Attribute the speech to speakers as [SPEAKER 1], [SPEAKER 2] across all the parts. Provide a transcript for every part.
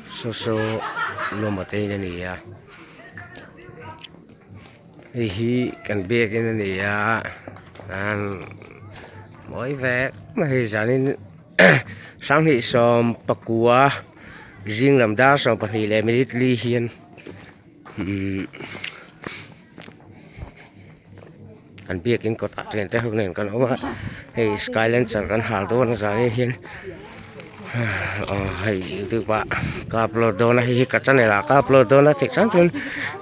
[SPEAKER 1] Saw saw lawma te in a ni a hei hi kan biakin a ni a an mawi vek mai hei zanin sanghnih sawmpakua zing lam dar 12 leh minute li hian umm kan biakin kawtah thian te ho nen kan awm a hei sky lancer kan hal dawn a zan hian aw hei youtube ah ka upload dawn a hei hi ka channel ah ka upload dawn a tikhan chuan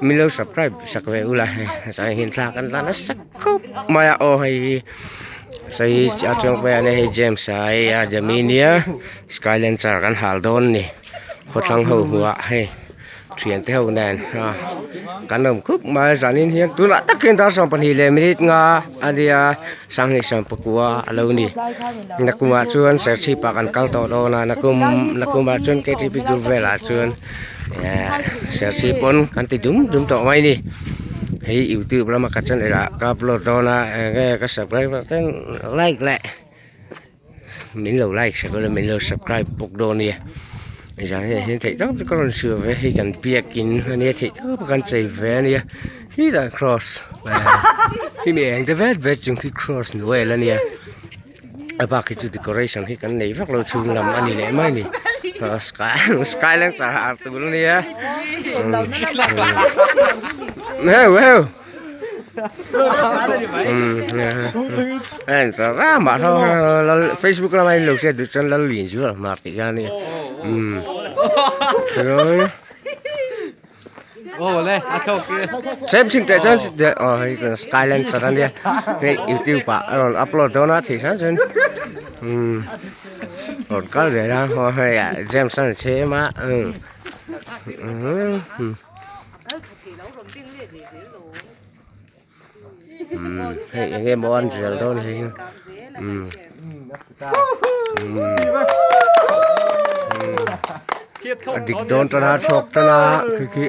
[SPEAKER 1] min lo subscribe sak ve ula hei zan hian thla kan la nasa khawp mai a aw hei hi sawi a chuang pawh hian hei James a hei a Daminia sky lancer kan hal dawn a ni khawthlang ho hmuh ah hei. Thian te ho nen a kan awm khup mai a zanin hian tunah tak hian dar 12 leh minute nga a nia sanghnih 19 a lo ni nakumah chuan serchhip ah kan kal tawh dawn a nakum nakumah chuan ktp group velah chuan eh serchhip pawn kan ti dum dum tawh mai a ni hei youtube lama ka channel ah ka upload dawn a enge ka subscriber ten like leh. Min lo like sak ula min lo subscribe bawk dawn nia zan hian hian theih tawp chu ka rawn suah ve hei kan biakin ania theih tawp a kan chei ve ania helai cross hi mi eng te vet vet chung khi cross noel ania a bak hi chu decoration hi kan nei vak lo chhung lam a ni leh mai a ni sky sky lantern har tur ania heu heu. Facebook lama in lo hriat duh chuan lal lin chu a hmar tih hian a ni chhem chhin teh chhem chhin teh aw hei skyland char a nia hei youtube ah a rawn upload dawn a thei hram chuan rawn kal zel a hei ah James a ni chhem a. Hei eng nge maw an zel dawn hei umm a dik dawn tan a chhuak tan a khi khi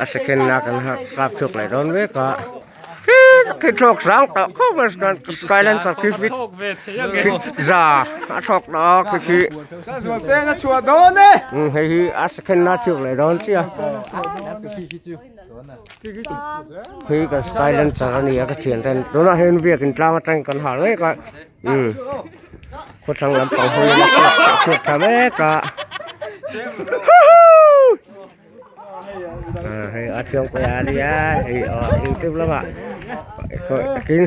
[SPEAKER 1] a second na kan kap chhuak leh dawn mek a. Khi thlawk sang tawh khawp mai skyline char khi fit fit za a thlawk tawh khi khi hei hi a second na chhuak leh dawn chiah khi kan skyline char a ni a ka thian ten tunah hian biakin tlang atangin kan hal mek a umm khawthlang lampang hawi a chhuak thla mek a. Hei a thiang pawh a nia hei aw youtube lamah kin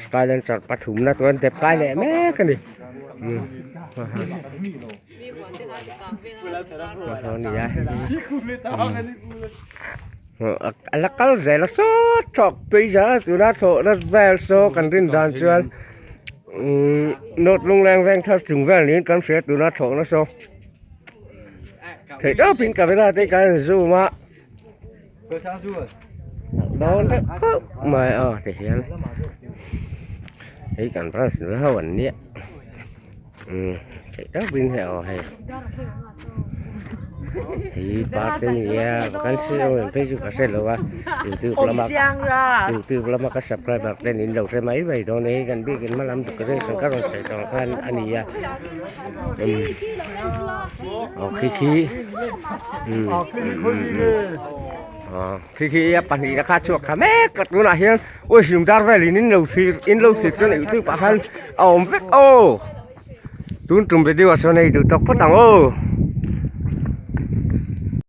[SPEAKER 1] skyline char pathum na chuan dep kai leh mek a ni a la kal zel a sawt thawk tui zel a tuna thawhna vel saw kan rin dan chuan note lungleng veng thar chung vel niin kan hria tuna thawhna saw. Theih tawp in camera te kan zoom a dawn deuh khauh mai a ti hian hei kan branch nula ho an nia umm theih tawp in hei aw hei hi party a ni a vacancy a awm phei chu ka hre lo a youtube lama youtube lama ka subscriber ten in lo hre mai mai dawn a hei kan biakin hma lam decoration ka rawn sawi tawh ang khan a ni a. Aw khi khi khi khi a pahnihna kha chhuak thla mek a tunah hian ui hlum dar velin in lo thlir in lo thlir chuan youtube ah khan a awm vek aw tun tum video ah chuan hei duh tawk phawt ang aw.